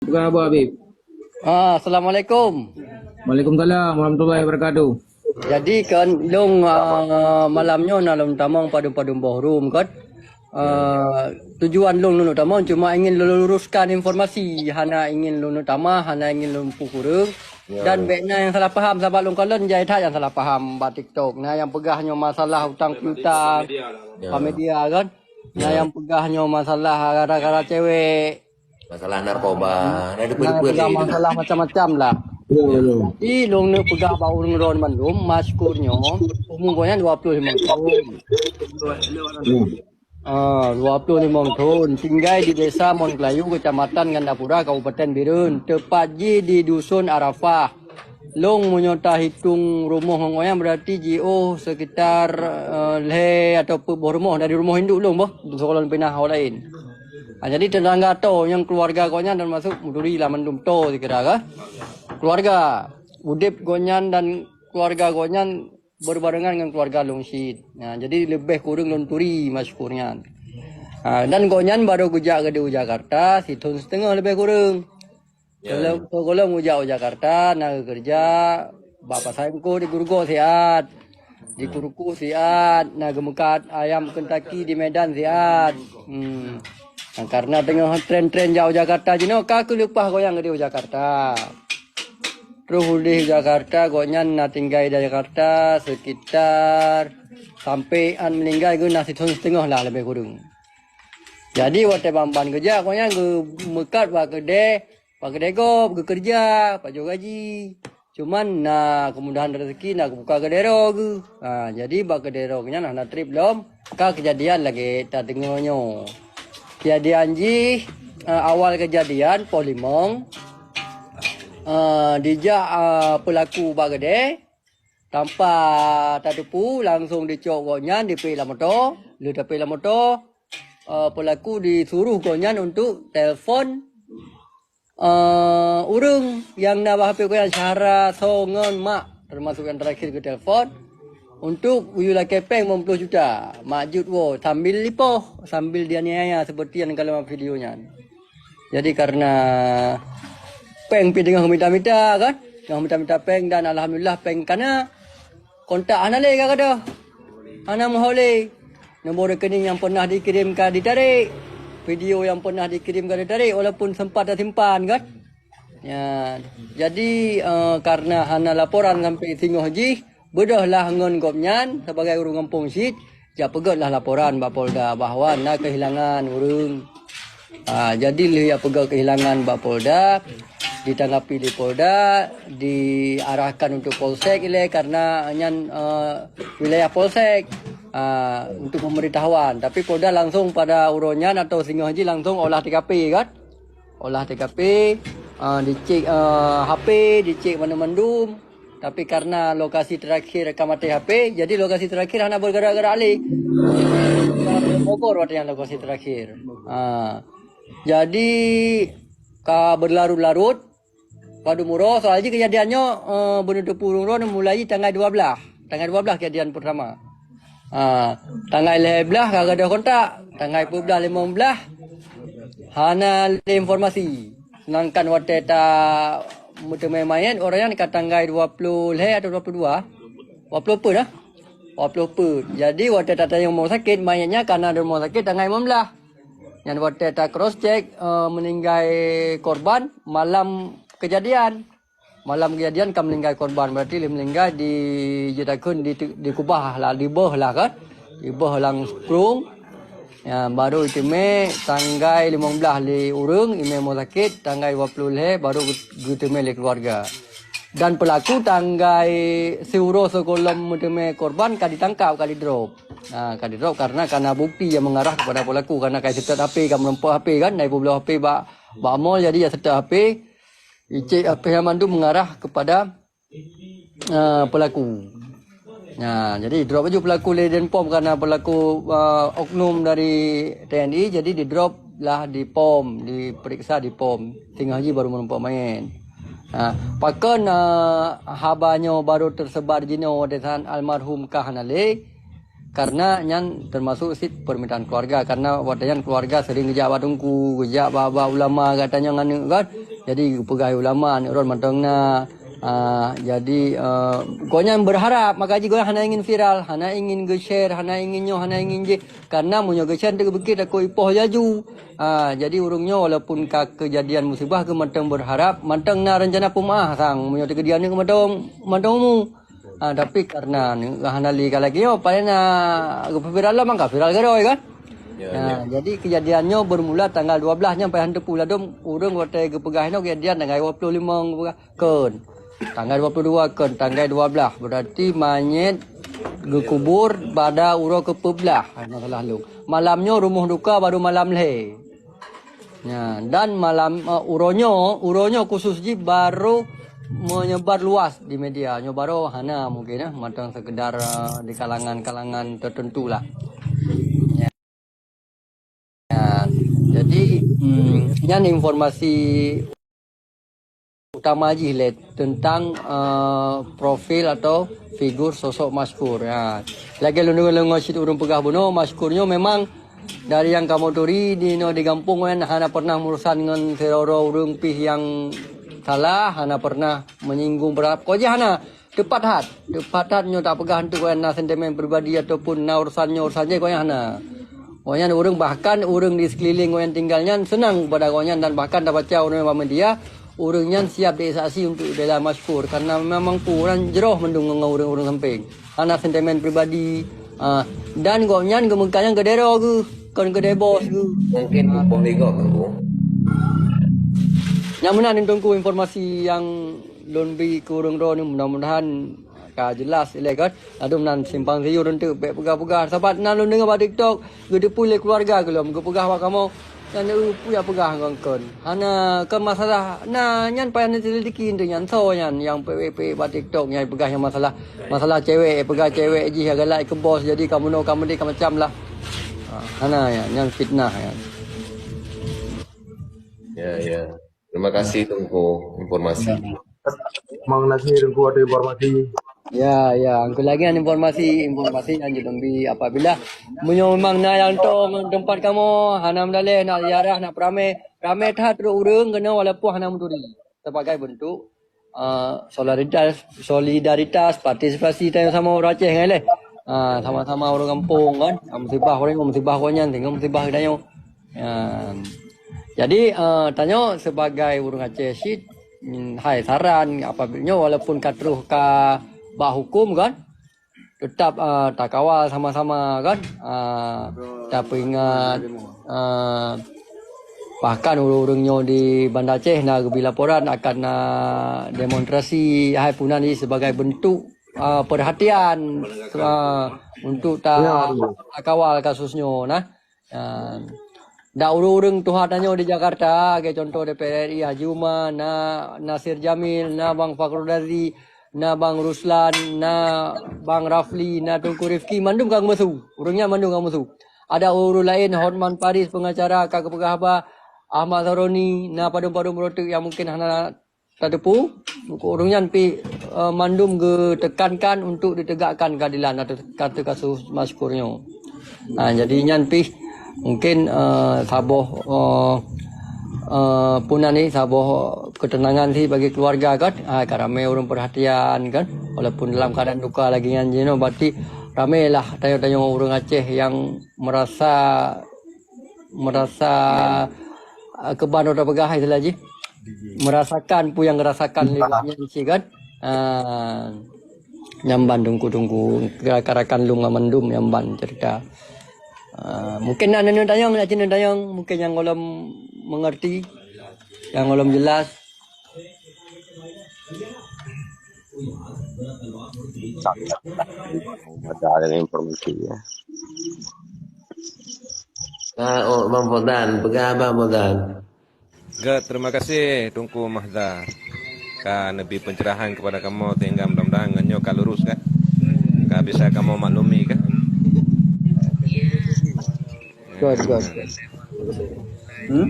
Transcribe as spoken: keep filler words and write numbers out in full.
Bukan Abu Habib. Ah, assalamualaikum. Waalaikumsalam warahmatullahi wabarakatuh. Jadi kan long, ah, malam nyoe na lôn tamong padum-padum boh rum kan. Ah, tujuan long lôn tamong cuma ingin lôn luruskan informasi, hana ingin lôn tamah, hana ingin lôn pukureueng. Ya. Dan bèk na nyang salah paham sabab lôn kalon jai that nyang salah paham bak TikTok. Na nyang peugah nyoe masalah utang piutang, ya, media kan. Na nyang peugah nyoe masalah gara-gara cewek. Masalah narkoba, na deupeue-deupeue lé. Masalah macam-macam lah. Jadi lôn neuk peugah bak ureueng droen bandum, Mas Kur nyoe, umu gobnyan dua puluh lima tahun. Ah, dua puluh lima tahun, tinggai di Desa Mon Keulayu, Kecamatan Gandapura, Kabupaten Bireuen, teupat jih di Dusun Arafah. Long meunyoe tahitong rumoh ngon gobnyan, berarti jiôh sekitar, eh, lhèe atau peuet boh rumoh dari rumoh induk long boh, sigohlom pinah ho laén. Ah, jadi tetangga tô nyang keuluwarga gobnyan termasuk meuturi lah mandum tô sikira ka. Keuluwarga, udép gobnyan dan keuluwarga gobnyan berbarengan ngon keuluwarga long cit. Nah, jadi leubeh kureueng lôn turi Mas Kur nyan. Ah, dan gobnyan barô geujak keudéh u Jakarta, sithon siteungoh leubeh kureueng. Ya. Sigohlom, sigohlom geujak u Jakarta, na geukeureuja bak pasai eungkôt di Grogol siat. Di Kuruku siat, na geumeukat ayam Kentucky di Medan siat. Hmm. Nah, karena teungoh tren-tren jak u Jakarta jinoe, ka keuleupah gobnyan geudéh u Jakarta. Troh udeh u Jakarta, gobnyan na tinggai di Jakarta sekitar sampoe 'an meuninggai geuh na sithon siteungoh lah leubeh kureueng. Jadi watèe ban-ban geujak, gobnyan geumeukat bak keudè, bak keudè gob, geukeureuja, pajoh gaji. Cuman na keumudahan raseuki, na geubuka keudè droe geuh. Ha, jadi bak keudè droe geuh nyan hana trép lom, ka keujadian lagèe tadeungoe nyoe. Keujadian jih, eh, awal keujadian poh limong, eh, dijak, eh, peulaku bak keudè, tanpa tateupeue, langsong dicok gobnyan, dipék lam moto. Lheueh tapék lam moto, eh, peulaku disuruh gobnyan untuk telepon, eh, ureueng nyang na bak H P gobnyan, Syahra, Soe ngon Mak, termasuk nyang terakhir geutelepon, untuk geuyue lakèe péng limong ploh juta. Mak jeuet woe sambil lipoh, sambil dianiaya seperti nyang ka lôn video nyan. Jadi karena péng pih teungoh mita-mita kan, teungoh mita-mita péng dan alhamdulillah péng ka na. Kontak hana lé ka gadôh. Hana meuho lé. Nomor rekening nyang pernah dikirim ka ditarek. Video nyang pernah dikirim ka ditarek walaupun sempat tasimpan kan. Ya, jadi, eh, karena hana laporan sampai singoh jih, beudôh lah ngon gobnyan sebagai ureueng gampông cit, jak peugöt lah laporan bak Polda bahwa na kehilangan ureueng. Ah, jadi lheueh jak peugöt kehilangan bak Polda, ditanggapi lé Polda, diarahkan untuk Polsek ilèe karena nyan, eh, wilayah Polsek, ah, untuk pemberitahuan. Tapi Polda langsung pada uroe nyan atau singoh jih langsung olah T K P kan. Olah T K P, ah, dicek, ah, H P, dicek mandum-mandum. Tapi karena lokasi terakhir ka maté H P, jadi lokasi terakhir hana bergerak-gerak lé. Bogor watèe nyan lokasi terakhir. Ah. Jadi ka berlarut-larut, padum uroe, soal jih keujadian nyoe, eh, beuneuteupeu ureueng droe mulai tanggai dua blah. Tanggai dua blah keujadian pertama. Ha, tanggai lhèe blah ka gadôh kontak, tanggai peuet blah, limong blah hana lé informasi. Sedangkan watèe tameuteumèe manyét, ureueng nyan ka tanggai dua ploh lhèe atau dua ploh dua? Dua ploh peuet dah. Dua ploh peuet. Jadi watèe tatanyong rumoh sakét, manyét nyan ka na di rumoh sakét tanggai limong blah. Nyan watèe ta cross check, eh, meuninggai korban malam keujadian. Malam keujadian ka meuninggai korban, berarti lheueh meuninggai di, jitakheun di, dikubah lah, dibeuh lah kan. Dibeuh lam seukrueng. Ya, baru iteumèe tanggai limong blah lé ureueng, imeum rumoh sakét, tanggai dua ploh lhèe baru geuteumèe lé keuluwarga. Dan peulaku tanggai siuroe sigohlom meuteumèe korban ka ditangkap, ka didrop. Ha, ka didrop karena ka na bukti nyang mengarah kepada pelaku, karena ka seutôt H P, ka meurumpok H P kan, na ipubloe H P bak, bak mall, jadi ya seutôt H P. Icek H P nyan mandum mengarah kepada, ah, pelaku. Nah, jadi drop laju pelaku lé Denpom karena pelaku, ah, oknum dari T N I, jadi didrop lah di pom, diperiksa di pom. Singoh jih baru meurumpok manyét. Nah, pakon, ah, haba nyoe baru tersebar jinoe watèe saat almarhum ka hana lé? Karena nyan teumasok cit permintaan keluarga, karena watèe nyan keluarga sering geujak bak teungku, geujak bak, bak ulama gata nyoe ngon aneuk kan. Jadi geupeugah ulama aneuk droen mantong na. Ah, jadi, eh, gobnyan berharap, maka jih gobnyan hana ingin viral, hana ingin geu-share, hana ingin nyoe, hana ingin jih. Karena meunyoe geu-share, teukeubukit takot ipoh laju. Ah, jadi ureueng nyoe walaupun ka keujadian musibah, geuh mantong berharap, mantong na rencana peumaah sang meunyoe teukeudi aneuk mantong, mantong umu. Ah, tapi karena ni, hana lé ka lagèe nyoe, paléng na geupeuviral lom, maka viral keudroe kan? Ya, nah, ya. Jadi kejadian nyoe bermula tanggal dua belas nyan payah teupeu ladôm ureueng watèe geupeugah nyoe kejadian tanggal dua puluh lima geupeugah. Kon. Tanggal dua puluh dua kon, tanggal dua belas. Berarti manyét geukubur pada uroe keupeuet blah. Hai, masalah lôn. Malam nyoe rumoh duka baru malam lhèe. Ya, dan malam, eh, uroe nyoe, uroe nyoe khusus jih baru menyebar luas di media. Nyoe baru hana mungkin, eh, mantong sekedar, eh, di kalangan-kalangan tertentu lah. Ya. Ya. Jadi, hmm, nyan informasi utama jih lé tentang, eh, profil atau figur sosok Maskur. Ya. Lagèe lôn deungö-deungö cit ureueng peugah bunoe, Maskur nyoe memang dari nyang kamoe turi di, nyoe di gampông nyan hana pernah meurusan ngon sidroe-droe ureueng pih nyang salah, hana pernah menyinggung berharap. Kok jih hana, teupat that. Teupat that nyoe tapeugah untuk nyan na sentimen pribadi ataupun na urusan nyoe urusan jih, kok nyan hana. Kok nyan ureueng, bahkan ureueng di sekeliling kok nyan tinggal nyan seunang kepada kok nyan dan bahkan tabaca ureueng bak media, ureueng nyan siap disaksi untuk bela Maskur karena memang mampu dan jroh mandum ngon ureueng-ureueng sampéng. Hana sentimen pribadi. Ah, dan gobnyan geumeukat nyan keudéh droe geuh, kon keudéh bos geuh. Mungkin hubung ligok geuh. Nyang meunan Teungku informasi nyang lôn bri keu ureueng droe ni, mudah-mudahan ka jelas ilèe kan. Ladôm nan simpang siur eunteuk bèk peugah-peugah. Sabab na lôn deungö bak TikTok, geuteupeue lé keuluwarga gohlom, geupeugah bak kamoe, nyan, "Eu, peue nyang peugah ngon kon? Hana, kon masalah." Nah, nyan payah neuselidiki eunteuk nyan. Soe nyan nyang peuék-peuék bak TikTok nyang peugah nyang masalah, masalah cewek, peugah cewek jih galak keu bos, jadi ka meunoe, ka meudéh, ka macam lah. Ha, hana nyan, nyan fitnah nyan. Ya, ya. Terima kasih Teungku informasi. Terima kasih Teungku atas informasi. Ya, ya, angku lagi kan informasi, informasi yang dilengkapi apabila meunyoe memang na nyang tong tempat kamoe, hana meudaleh, nak ziarah, nak peuramé, ramé that trok ureueng keunoe walaupun hana meuturi. Sebagai bentuk, eh, solidaritas, solidaritas, partisipasi tanyoe sama ureueng Aceh ngai lé. Ah, sama-sama ureueng gampông kan. Ah, musibah ureueng, musibah ureueng nyan, tengok musibah tanyoe. Ya. Jadi, eh, tanyoe sebagai ureueng Aceh cit, mm, hai saran, apabila nyoe walaupun ka troh ka bak huköm kan, tetap, eh, takawal sama-sama kan, eh, tapeuingat, eh, bahkan ureueng-ureueng nyoe di Banda Aceh na geubri laporan akan na demonstrasi hai punan jih sebagai bentuk, eh, perhatian, eh, untuk ta-, takawal kasus nyoe nah. Nyan. Dak ureueng-ureueng tuha tanyoe di Jakarta, lagèe contoh D P R R I Haji Uma, na Nasir Jamil, na Bang Fakhrullazi, na Bang Ruslan, na Bang Rafli, na Teungku Rifki, mandum ka geumeusu. Ureueng nyan mandum ka geumeusu. Ada ureueng laén, Hotman Paris, pengacara, ka geupeugah haba, Ahmad Saroni, na padum-padum uroe teuk nyang mungkin hana tateupeue, buku ureueng nyan pih, eh, mandum geutekankan untuk ditegakkan keadilan atas, atas kasus Maskur nyoe. Ha, jadi nyan pih mungkin, eh, saboh, eh, eh, punan ni saboh ketenangan sih bagi keluarga kan. Ha, ka ramé ureueng perhatian kan. Walaupun dalam keadaan duka lagi nyan jinoe, berarti ramé lah tanyoe-tanyoe ureueng Aceh yang merasa merasa, ah, keuban atau peugah istilah jih, merasakan peue nyang geurasakan lé gobnyan cit kan. Ah, nyan ban teungku-teungku, rakan-rakan lôn mandum nyan ban cerita. Ah, mungkin na neutanyong, na cit neutanyong, mungkin nyang gohlom mengerti, nyang gohlom jelas. Ada dengan informasi ya. Ah, oh, Bang Fadlan, peugah Bang Fadlan. Ga, terima kasih Teungku Mahza ka neubri pencerahan kepada kamoe, sehingga mudah-mudahan ngon nyoe ka lurus kan. Ka bisa kamoe maklumi kan. Good, good, good. Hmm?